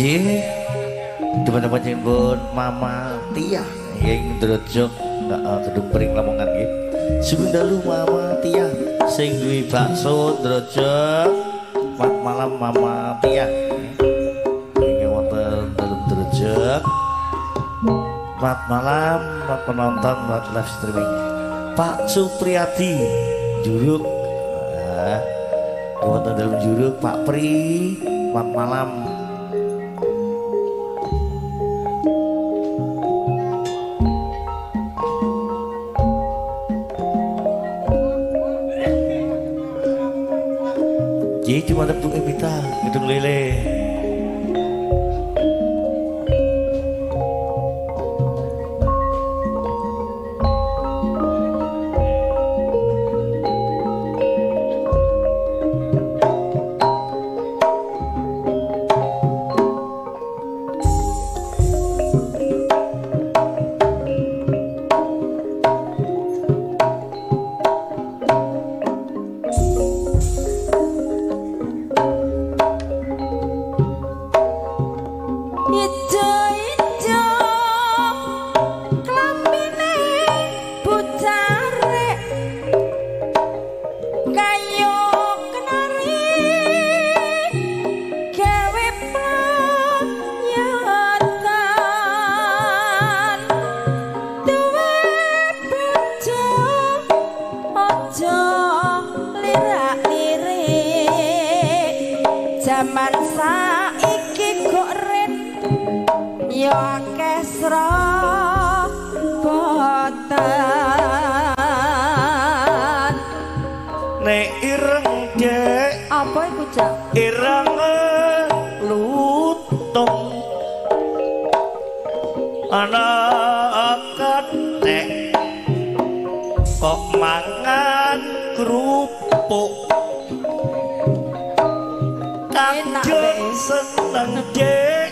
Nggih. Teman-teman jemput Mama Tia ing Drojok Gedung Pring Lamongan nggih. Sugeng dalu Mama Tia sing duwe bakso Drojok. Mat malam Mama Tia. Ing wonten dalem Drojok. Mat malam mat penonton mat live streaming. Pak Supriyadi Juruk. Wonten dalem Juruk Pak Pri, mat malam. Jadi cuma ada Bu Evita, Gedung Lele. Zaman saiki kok ren ya akeh srobotan. Nek ireng dek apa iku Cak? Ireng lutung ana kathek kok mangan kerupuk. Kadung seneng dek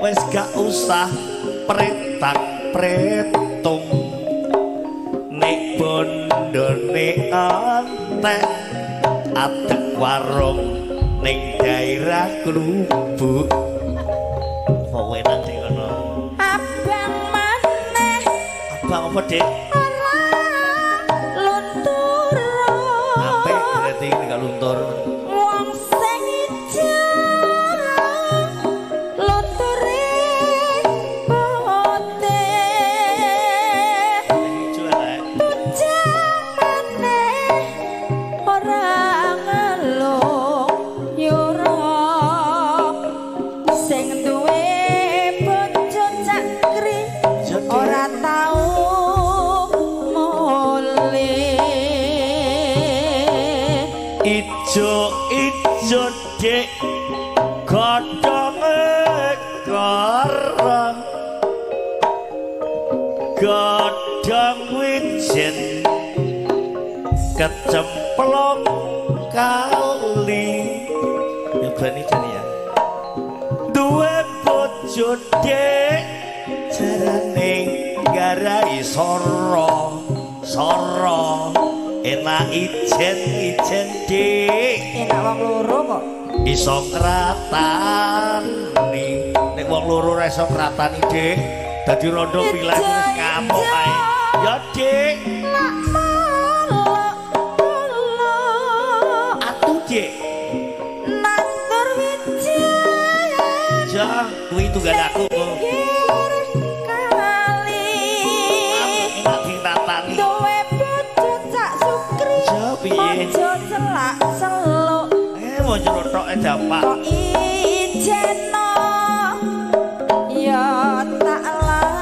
wis gak usah pretang pretung nek bondone entek adek warung ning daerah Klubuk. Kowe enak dek kono. Abang maneh. Abang apa dek? Ora luntur. Apik berarti nek luntur. Wong sing ijo lunture putih. Ijo elek. Bocah maneh ora ngeluh yura. Sing duwe bojo cakri ora tau mulih. Ijo ijo dek godhonge korong godhong wijen kecemplung kali. Ya berani jane ya. Duwe bojo dek jarane garai soro soro enak ijen ijen dik. Enak wong loro kok iso kratani. Nek wong loro ora iso kratani dik dadi rondo pilah wis ngamuk ae ya dik. Atu dik nandur wijen ja kuwi tunggal aku kok. Enak ditatani. Duwe bojo Cak Sukri ojo celak celuk. Mau nyerotok dapak. Kok ijeno ya tak ladeni.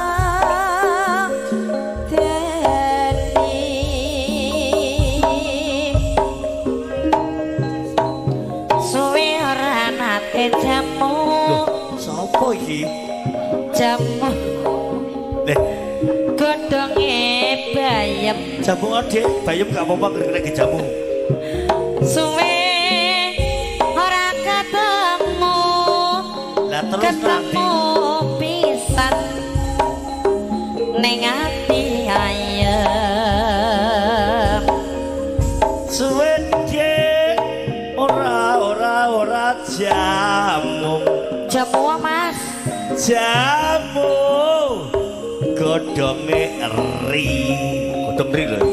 Suwe ora nate jamu. Loh, sapa iki? Jamu. Leh, godhonge bayem. Jamu Dik, bayem gak apa-apa kena jamu. Suwe ora ketemu. Lah terus ketemu pisan ning ati ayem. Suwe Dik ora ora ora jamu. Jamu Mas. Jamu godhonge eri. Godhong eri lho.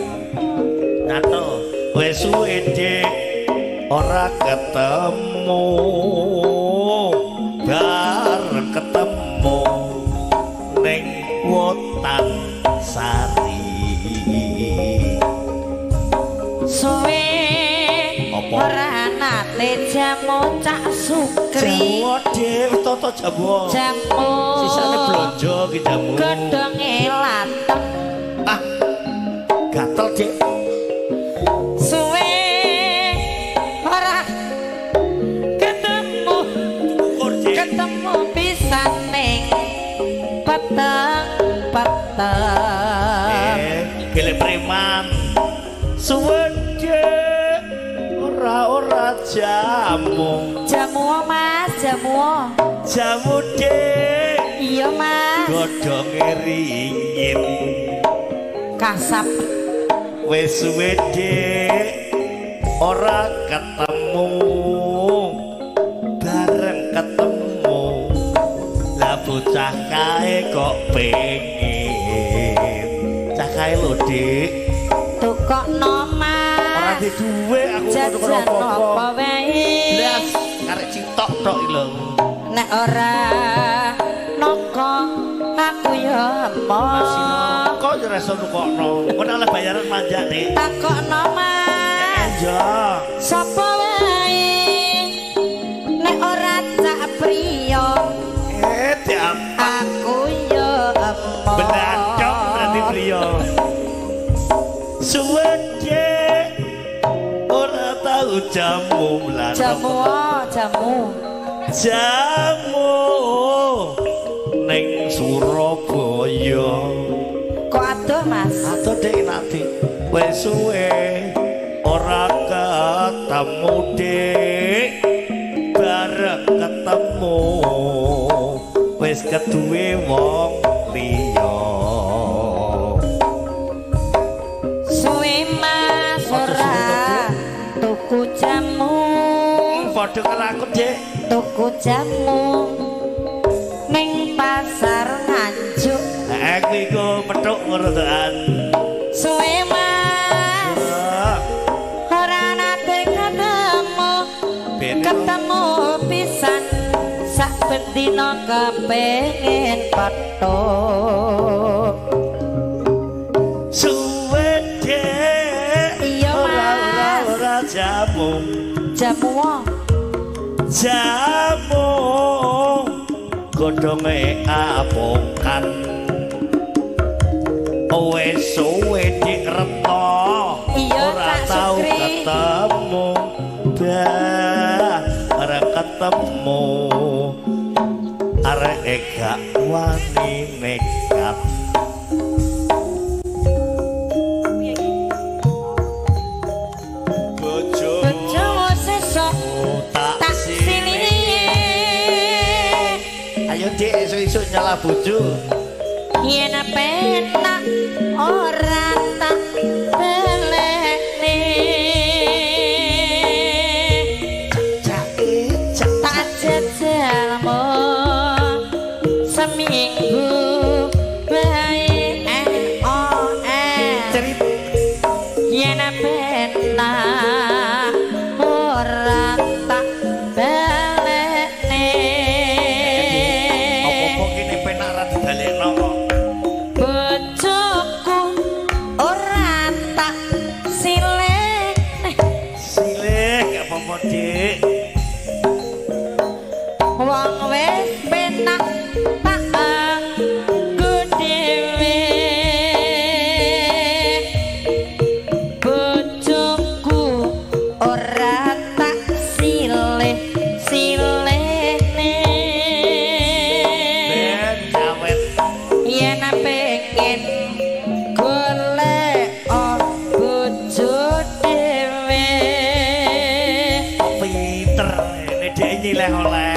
Nyato wis suwe Dik ora ketemu. Bareng ketemu ning Wotan Sari. Suwe ora nate jamu Cak Sukri. Jamu Dik, toto jamu. Jamu sisane blonjo ki jamu. Godhonge latem. Ah. Gatel Dik. Suwe ora ketemu. Ketemu pisan ning peteng-peteng. Gelek preman. Suwe Dik ora jamu. Jamu Mas, jamu. Jamu Dik. Iya Mas. Godhonge ringin. Kasap. Wis suwe Dik ora ketemu. Bareng ketemu. Lah bocah kae kok pengen. Cah kae lho Dik. Tukokno Mas. Ora di duwe aku jajan apa wae. Blas karek citok tok iki lho. Nek ora noko aku ya Masih emoh. noko ya ora iso nukokno. Engko nek oleh bayaran manjak Dik. Takokno Mas. Ya. Sapa wae nek ora Cak Priyo. Diampak. Aku ya emoh. Belandong berarti Priyo. Suwe Dik ora tau jamu mlaku. Jamu, oh, jamu. Jamu ning Surabaya. Kok adoh Mas? Adoh Dik nanti. Wis suwe ora ketemu Dik. Bareng ketemu wis keduwe wong liya. Suwe Mas ora tuku jamu. Padha karo aku Dik. Tuku jamu ning pasar Nganjuk. Heeh kuwi iku petuk ngono toan. Suwe Mas ora nate ketemu. Ketemu pisan sak bendina kepengin petuk. Suwe Dik. Iya Mas. Ora jamu. Jamu wo. Jamu godhonge apokan. Wis suwe Dik Retno Iya, ora Cak tau Sukri. ketemu. Bah, ora ketemu. Areke gak wani nekat. Bojo Bojomu sesuk tak tak sini. sini. Ayo Dik, esuk-esuk nyala bojo. Yen penak ora tak belekne. Tak jejelmu seminggu bae NOL. Yen penak ora tak belekne. Apa-apa kene penak ra dibalekno kok. Bojoku ora tak silih. Silih gak apa-apa Dik. Wong wis penak tak anggo dhewe. Bojoku ora tak silih silihne. Ben cawet. Yen pengen golek bojo dhewe. Pinter nek dhek nyileh oleh.